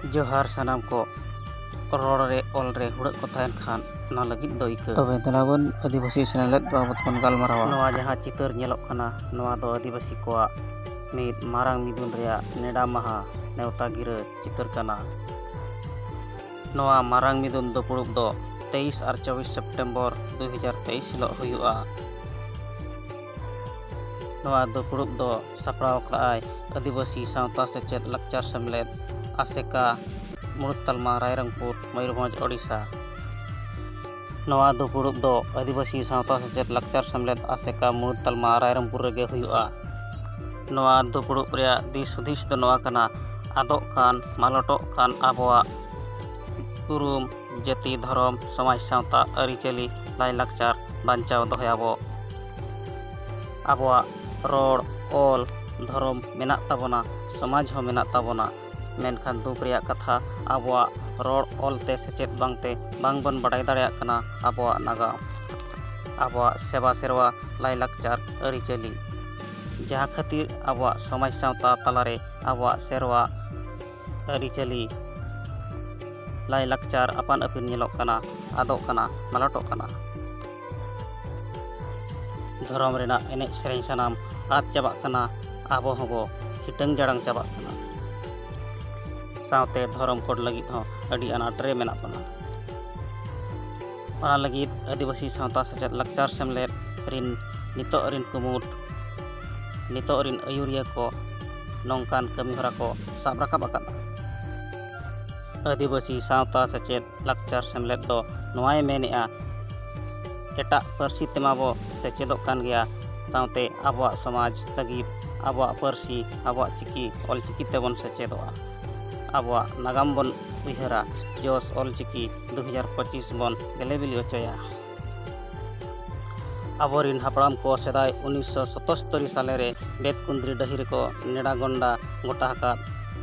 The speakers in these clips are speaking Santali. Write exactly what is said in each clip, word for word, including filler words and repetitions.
ᱡᱚᱦᱟᱨ ᱥᱟᱱᱟᱢ ᱠᱚ᱾ ᱨᱚᱲ ᱨᱮ, ᱚᱞ ᱨᱮ ᱦᱩᱲᱟᱹᱜ ᱠᱚ ᱛᱟᱦᱮᱱ ᱠᱷᱟᱱ, ᱚᱱᱟ ᱞᱟᱹᱜᱤᱫ ᱫᱚ ᱤᱠᱟᱹ᱾ ᱛᱚᱵᱮ ᱫᱮᱞᱟ ᱵᱚᱱ ᱟᱹᱫᱤᱵᱟᱹᱥᱤ ᱥᱮᱱᱮᱞᱮᱫ ᱵᱟᱵᱚᱛ ᱵᱚᱱ ᱜᱟᱞᱢᱟᱨᱟᱣᱟ᱾ ᱱᱚᱣᱟ ᱡᱟᱦᱟᱸ ᱪᱤᱛᱟᱹᱨ ᱧᱮᱞᱚᱜ ᱠᱟᱱᱟ, ᱱᱚᱣᱟ ᱫᱚ ᱟᱹᱫᱤᱵᱟᱹᱥᱤ ᱠᱚᱣᱟᱜ ᱢᱤᱫ ᱢᱟᱨᱟᱝ ᱢᱤᱫᱩᱱ ᱨᱮᱭᱟᱜ ᱱᱮᱰᱟ ᱢᱟᱦᱟ ᱱᱮᱣᱛᱟ ᱜᱤᱨᱟᱹ ᱪᱤᱛᱟᱹᱨ ᱠᱟᱱᱟ᱾ ᱱᱚᱣᱟ ᱢᱟᱨᱟᱝ ᱢᱤᱫᱩᱱ ᱫᱩᱯᱲᱩᱵ ᱫᱚ ᱛᱮᱭᱤᱥ ᱟᱨ ᱪᱚᱵᱵᱤᱥ ᱥᱮᱯᱴᱮᱢᱵᱚᱨ ᱫᱩ ᱦᱟᱡᱟᱨ ᱛᱮᱭᱤᱥ ᱦᱤᱞᱳᱜ ᱦᱩᱭᱩᱜᱼᱟ᱾ ᱱᱚᱣᱟ ᱫᱩᱯᱲᱩᱵ ᱫᱚ ᱥᱟᱯᱲᱟᱣ ᱟᱠᱟᱫᱼᱟᱭ ᱟᱹᱫᱤᱵᱟᱹᱥᱤ ᱥᱟᱶᱛᱟ ᱥᱮᱪᱮᱫ ᱞᱟᱠᱪᱟᱨ ᱥᱮᱢᱞᱮᱫ, ᱟᱥᱮᱠᱟ, ᱢᱩᱲᱩᱫ ᱛᱟᱞᱢᱟ ᱨᱟᱭᱨᱚᱝᱯᱩᱨ, ᱢᱚᱭᱩᱨᱵᱷᱚᱸᱡᱽ, ᱳᱰᱤᱥᱟ᱾ ᱱᱚᱣᱟ ᱫᱩᱯᱲᱩᱵ ᱫᱚ ᱟᱹᱫᱤᱵᱟᱹᱥᱤ ᱥᱟᱶᱛᱟ ᱥᱮᱪᱮᱫ ᱞᱟᱠᱪᱟᱨ ᱥᱮᱢᱞᱮᱫ, ᱟᱥᱮᱠᱟ, ᱢᱩᱲᱩᱫ ᱛᱟᱞᱢᱟ ᱨᱟᱭᱨᱚᱝᱯᱩᱨ ᱨᱮᱜᱮ ᱦᱩᱭᱩᱜᱼᱟ᱾ ᱱᱚᱣᱟ ᱫᱩᱯᱲᱩᱵ ᱨᱮᱭᱟᱜ ᱫᱤᱥ ᱦᱩᱫᱤᱥ ᱫᱚ ᱱᱚᱣᱟ ᱠᱟᱱᱟ, ᱟᱫᱚᱜ ᱠᱟᱱ, ᱢᱟᱞᱚᱴᱚᱜ ᱠᱟᱱ ᱟᱵᱚᱣᱟᱜ ᱩᱨᱩᱢ, ᱡᱟᱹᱛᱤ, ᱫᱷᱚᱨᱚᱢ, ᱥᱚᱢᱟᱡᱽ, ᱥᱟᱶᱛᱟ, ᱟᱹᱨᱤᱪᱟᱹᱞᱤ, ᱞᱟᱭᱼᱞᱟᱠᱪᱟᱨ ᱵᱟᱧᱪᱟᱣ ᱫᱚᱦᱚᱭᱟᱵᱚ᱾ ᱟᱵᱚᱣᱟᱜ ᱨᱚᱲ, ᱚᱞ, ᱫᱷᱚᱨᱚᱢ ᱢᱮᱱᱟᱜ ᱛᱟᱵᱚᱱᱟ, ᱥᱚᱢᱟᱡᱽ ᱦᱚᱸ ᱢᱮᱱᱟᱜ ᱛᱟᱵᱚᱱᱟ, ᱢᱮᱱᱠᱷᱟᱱ ᱫᱩᱠ ᱨᱮᱭᱟᱜ ᱠᱟᱛᱷᱟ, ᱟᱵᱚᱣᱟᱜ ᱨᱚᱲ ᱚᱞ ᱛᱮ ᱥᱮᱪᱮᱫ ᱵᱟᱝᱛᱮ ᱵᱟᱝ ᱵᱚᱱ ᱵᱟᱰᱟᱭ ᱫᱟᱲᱮᱭᱟᱜ ᱠᱟᱱᱟ ᱟᱵᱚᱣᱟᱜ ᱱᱟᱜᱟᱢ, ᱟᱵᱚᱣᱟᱜ ᱥᱮᱵᱟ ᱥᱮᱨᱣᱟ, ᱞᱟᱭᱼᱞᱟᱠᱪᱟᱨ, ᱟᱹᱨᱤᱪᱟᱹᱞᱤ, ᱡᱟᱦᱟᱸ ᱠᱷᱟᱹᱛᱤᱨ ᱟᱵᱚᱣᱟᱜ ᱥᱚᱢᱟᱡᱽ ᱥᱟᱶᱛᱟ ᱛᱟᱞᱟᱨᱮ ᱟᱵᱚᱣᱟᱜ ᱥᱮᱨᱣᱟ, ᱟᱹᱨᱤᱪᱟᱹᱞᱤ, ᱞᱟᱭᱼᱞᱟᱠᱪᱟᱨ ᱟᱯᱟᱱ ᱟᱹᱯᱤᱱ ᱧᱮᱞᱚᱜ ᱠᱟᱱᱟ, ᱟᱫᱚᱜ ᱠᱟᱱᱟ, ᱢᱟᱞᱚᱴᱚᱜ ᱠᱟᱱᱟ᱾ ᱫᱷᱚᱨᱚᱢ ᱨᱮᱱᱟᱜ ᱮᱱᱮᱡ ᱥᱮᱨᱮᱧ ᱥᱟᱱᱟᱢ ᱟᱫ ᱪᱟᱵᱟᱜ ᱠᱟᱱᱟ, ᱟᱵᱚ ᱦᱚᱸᱵᱚ ᱦᱤᱴᱟᱹᱝ ᱡᱟᱲᱟᱝ ᱪᱟᱵᱟᱜ ᱠᱟᱱᱟ᱾ ᱥᱟᱶᱛᱮ ᱫᱷᱚᱨᱚᱢ ᱠᱳᱰ ᱞᱟᱹᱜᱤᱫ ᱦᱚᱸ ᱟᱹᱰᱤ ᱟᱱᱟᱴ ᱨᱮ ᱢᱮᱱᱟᱜ ᱵᱚᱱᱟ᱾ ᱚᱱᱟ ᱞᱟᱹᱜᱤᱫ ᱟᱹᱫᱤᱵᱟᱹᱥᱤ ᱥᱟᱶᱛᱟ ᱥᱮᱪᱮᱫ ᱞᱟᱠᱪᱟᱨ ᱥᱮᱢᱞᱮᱫ ᱨᱤᱱ ᱱᱤᱛᱚᱜ ᱨᱤᱱ ᱠᱩᱢᱩᱴ, ᱱᱤᱛᱚᱜ ᱨᱤᱱ ᱟᱹᱭᱩᱨᱤᱭᱟᱹ ᱠᱚ ᱱᱚᱝᱠᱟᱱ ᱠᱟᱹᱢᱤᱦᱚᱨᱟ ᱠᱚ ᱥᱟᱵ ᱨᱟᱠᱟᱵ ᱟᱠᱟᱫᱟ᱾ ᱟᱹᱫᱤᱵᱟᱹᱥᱤ ᱥᱟᱶᱛᱟ ᱥᱮᱪᱮᱫ ᱞᱟᱠᱪᱟᱨ ᱥᱮᱢᱞᱮᱫ ᱫᱚ ᱱᱚᱣᱟᱭ ᱢᱮᱱᱮᱜᱼᱟ, ᱮᱴᱟᱜ ᱯᱟᱹᱨᱥᱤ ᱛᱮᱢᱟ ᱵᱚ ᱥᱮᱪᱮᱫᱚᱜ ᱠᱟᱱ ᱜᱮᱭᱟ, ᱥᱟᱶᱛᱮ ᱟᱵᱚᱣᱟᱜ ᱥᱚᱢᱟᱡᱽ ᱞᱟᱹᱜᱤᱫ ᱟᱵᱚᱣᱟᱜ ᱯᱟᱹᱨᱥᱤ, ᱟᱵᱚᱣᱟᱜ ᱪᱤᱠᱤ, ᱚᱞ ᱪᱤᱠᱤ ᱛᱮᱵᱚᱱ ᱥᱮᱪᱮᱫᱚᱜᱼᱟ᱾ ᱟᱵᱚᱣᱟᱜ ᱱᱟᱜᱟᱢ ᱵᱚᱱ ᱩᱭᱦᱟᱹᱨᱟ, ᱡᱚᱥ ᱚᱞ ᱪᱤᱠᱤ ᱫᱩ ᱦᱟᱡᱟᱨ ᱯᱚᱸᱪᱤᱥ ᱵᱚᱱ ᱜᱮᱞᱮ ᱵᱤᱞᱤ ᱦᱚᱪᱚᱭᱟ᱾ ᱟᱵᱚᱨᱤᱱ ᱦᱟᱯᱲᱟᱢ ᱠᱚ ᱥᱮᱫᱟᱭ ᱩᱱᱤᱥᱥᱚ ᱥᱚᱛᱚᱥᱛᱚᱨᱤ ᱥᱟᱞᱮ ᱨᱮ ᱵᱮᱛᱠᱩᱸᱫᱽᱨᱤ ᱰᱟᱹᱦᱤ ᱨᱮᱠᱚ ᱱᱮᱰᱟ ᱜᱚᱱᱰᱟ ᱜᱚᱴᱟ ᱟᱠᱟᱫ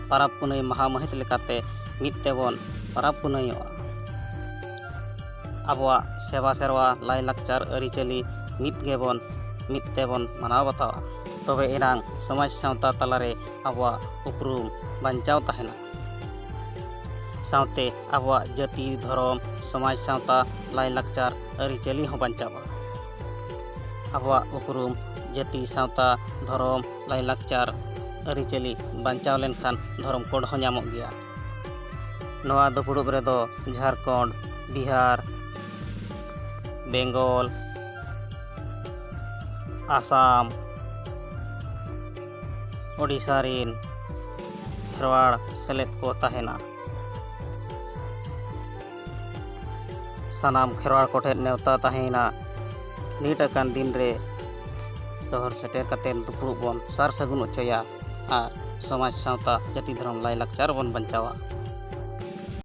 ᱯᱟᱨᱟᱵᱽ ᱯᱩᱱᱟᱹᱭ ᱢᱟᱦᱟ ᱢᱟᱹᱦᱤᱛ ᱞᱮᱠᱟᱛᱮ ᱢᱤᱫ ᱛᱮᱵᱚᱱ ᱯᱟᱨᱟᱵᱽ ᱯᱩᱱᱟᱹᱭᱚᱜᱼᱟ᱾ ᱟᱵᱚᱣᱟᱜ ᱥᱮᱵᱟ ᱥᱮᱨᱣᱟ, ᱞᱟᱭᱼᱞᱟᱠᱪᱟᱨ, ᱟᱹᱨᱤᱪᱟᱹᱞᱤ ᱢᱤᱫ ᱜᱮᱵᱚᱱ, ᱢᱤᱫ ᱛᱮᱵᱚᱱ ᱢᱟᱱᱟᱣ ᱵᱟᱛᱟᱣᱟ᱾ ᱛᱚᱵᱮ ᱮᱱᱟᱝ ᱥᱚᱢᱟᱡᱽ ᱥᱟᱶᱛᱟ ᱛᱟᱞᱟᱨᱮ ᱟᱵᱚᱣᱟᱜ ᱩᱯᱨᱩᱢ ᱵᱟᱧᱪᱟᱣ ᱛᱟᱦᱮᱱᱟ᱾ ᱥᱟᱶᱛᱮ ᱟᱵᱚᱣᱟᱜ ᱡᱟᱹᱛᱤ, ᱫᱷᱚᱨᱚᱢ, ᱥᱚᱢᱟᱡᱽ, ᱥᱟᱶᱛᱟ, ᱞᱟᱭᱼᱞᱟᱠᱪᱟᱨ, ᱟᱹᱨᱤᱪᱟᱹᱞᱤ ᱦᱚᱸ ᱵᱟᱧᱪᱟᱣᱟ᱾ ᱟᱵᱚᱣᱟᱜ ᱩᱯᱨᱩᱢ, ᱡᱟᱹᱛᱤ, ᱥᱟᱶᱛᱟ, ᱫᱷᱚᱨᱚᱢ, ᱞᱟᱭᱼᱞᱟᱠᱪᱟᱨ, ᱟᱹᱨᱤᱪᱟᱹᱞᱤ ᱵᱟᱧᱪᱟᱣ ᱞᱮᱱᱠᱷᱟᱱ ᱫᱷᱚᱨᱚᱢ ᱠᱳᱰ ᱦᱚᱸ ᱧᱟᱢᱚᱜ ᱜᱮᱭᱟ᱾ ᱱᱚᱣᱟ ᱫᱩᱯᱲᱩᱵ ᱨᱮᱫᱚ ᱡᱷᱟᱲᱠᱷᱚᱸᱰ, ᱵᱤᱦᱟᱨ, ᱵᱮᱝᱜᱚᱞ, ᱟᱥᱟᱢ, ᱳᱰᱤᱥᱟ ᱨᱤᱱ ᱠᱷᱮᱨᱣᱟᱲ ᱥᱮᱞᱮᱫ ᱠᱚ ᱛᱟᱦᱮᱱᱟ᱾ ᱥᱟᱱᱟᱢ ᱠᱷᱮᱨᱣᱟᱲ ᱠᱚᱴᱷᱮᱱ ᱱᱮᱣᱛᱟ ᱛᱟᱦᱮᱸᱭᱮᱱᱟ, ᱱᱤᱴ ᱟᱠᱟᱱ ᱫᱤᱱ ᱨᱮ ᱥᱚᱦᱚᱨ ᱥᱮᱴᱮᱨ ᱠᱟᱛᱮ ᱫᱩᱯᱲᱩᱵ ᱵᱚᱱ ᱥᱟᱨ ᱥᱟᱹᱜᱩᱱ ᱚᱪᱚᱭᱟ ᱟᱨ ᱥᱚᱢᱟᱡᱽ, ᱥᱟᱶᱛᱟ, ᱡᱟᱹᱛᱤ, ᱫᱷᱚᱨᱚᱢ, ᱞᱟᱭᱼᱞᱟᱠᱪᱟᱨ ᱵᱚᱱ ᱵᱟᱧᱪᱟᱣᱟ᱾